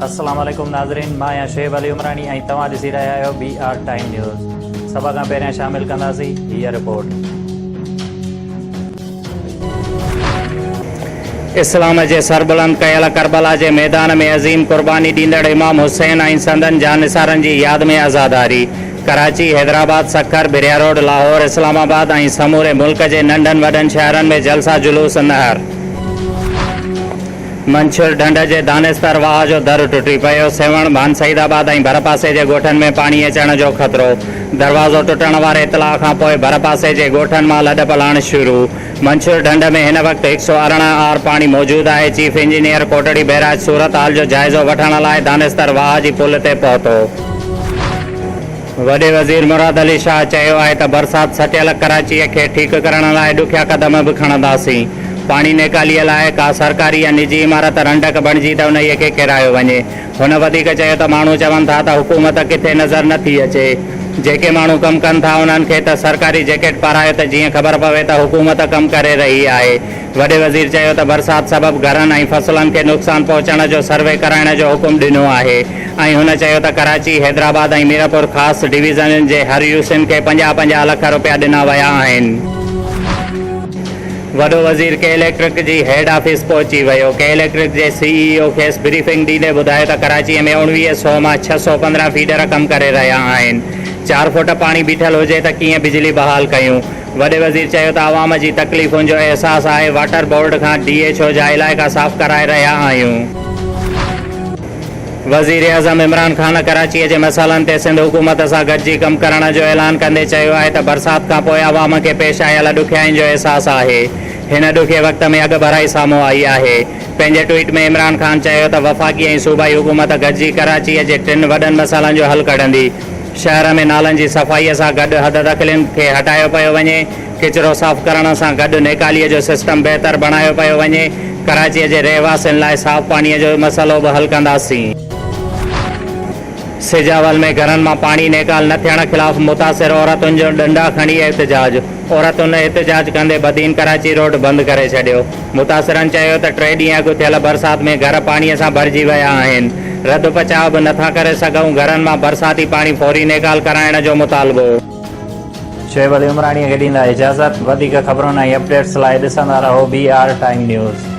السلام عليڪم ناظرين مان آهيان شعيب علي عمراڻي ۽ توهان ڏسي رهيا آهيو بي آر ٽائيم نيوز سڀ کان پهريان شامل ڪنداسين هيء رپورٽ. اسلام جي سربلند ڪيل ڪربلا جي ميدان ۾ عظيم قرباني ڏيندڙ امام حسين ۽ سندن جانثارن جي ياد ۾ عزاداري ڪراچي، حيدرآباد، سکر، ڀريا روڊ، لاهور، اسلام آباد ۽ سموري ملڪ جي ننڍن وڏن شهرن ۾ جلسا جلوس نهر. منڇر ڍنڍ جي دانستر واهه جو در ٽٽي پيو، سيوهڻ، ڀان سعيد آباد ۽ ڀرپاسي جي ڳوٺن ۾ پاڻي اچڻ جو خطرو، دروازو ٽٽڻ واري اطلاع کانپوء ڀرپاسي جي ڳوٺن مان لڏپلاڻ شروع، منڇر ڍنڍ ۾ هن وقت 118 آر پاڻي موجود آهي، چيف انجنيئر ڪوٽڙي بئراج صورتحال جو جائزو وٺڻ لاء دانستر واهه جي پل تي پهتو. وڏي وزير مراد علي شاهه چيو آهي ته برسات سٽيل ڪراچيء کي ٺيڪ ڪرڻ لاء ڏکيا قدم به کڻنداسين، پاڻي نيڪاليء لاء ڪا سرڪاري يا نجي عمارت رنڊڪ بڻجي ته انهيء کي ڪيرايو وڃي. هن وڌيڪ چيو ته ماڻهو چون ٿا ته حڪومت ڪٿي نظر نه ٿي اچي، جيڪي ماڻهو ڪم ڪن ٿا انهن کي ته سرڪاري جيڪيٽ پارايو ته جيئن خبر پوي ته حڪومت ڪم ڪري رهي آهي. وڏي وزير چيو ته برسات سبب گهرن ۽ فصلن کي نقصان پهچڻ جو سروي ڪرائڻ جو حڪم ڏنو آهي ۽ هن چيو ته ڪراچي، حيدرآباد ۽ ميرپورخاص ڊويزنن جي هر يوسين کي 50 50 لک رپيا ڏنا ويا آهن. وڏو وزير ڪي اليڪٽرڪ جي هيڊ آفيس پهچي ويو، ڪي اليڪٽرڪ جي سي اي او کيس بريفنگ ڏيندي ٻڌايو ته ڪراچي ۾ 19 سئو مان 615 فيڊر ڪم ڪري رهيا آهن، چار فوٽ پاڻي بيٺل هجي ته ڪيئن بجلي بحال ڪيون، وڏي وزير چيو ته عوام جي تڪليفن جو احساس آهي، واٽر بورڊ کان ڊي ايڇ او جا علائقا صاف ڪرائي رهيا آهيون. وزيراعظم عمران خان ڪراچيء جي مسئلن تي سنڌ حڪومت سان گڏجي ڪم ڪرڻ جو اعلان ڪندي چيو آهي ته برسات کانپوء عوام کي پيش آيل ڏکيائين جو احساس آهي، هن ڏکي وقت ۾ اڳڀرائي سامهون آئي آهي. پنهنجي ٽوئيٽ ۾ عمران خان چيو ته وفاقي ۽ صوبائي حڪومت گڏجي ڪراچيء جي ٽن وڏن مسئلن جو حل ڪڍندي، شهر ۾ نالن جي صفائيء سان گڏ حددخلين کي هٽايو پيو وڃي، ڪچرو صاف ڪرڻ سان گڏ نيڪاليء جو سسٽم بهتر بڻايو پيو وڃي، ڪراچيء جي رهواسين لاء صاف پاڻيء جو مسئلو به حل ڪنداسين. سجاول ۾ گهرن مان پاڻي نيڪال نه ٿيڻ خلاف متاثر عورتن جو ڏنڊا کڻي احتجاج، عورتن احتجاج ڪندي بدين ڪراچي روڊ بند ڪري ڇڏيو. متاثرن چيو ته ٽي ڏينهن اڳ ٿيل برسات ۾ گهر پاڻي سان ڀرجي ويا آهن، رڌ پچاء به نٿا ڪري سگهون، گهرن مان برساتي پاڻي فوري نيڪال ڪرائڻ جو مطالبو. شعيب علي عمراڻي کي ڏيندا اجازت، وڌيڪ خبرن ۽ اپڊيٽس لاء ڏسندا رهو بي آر ٽائيم نيوز.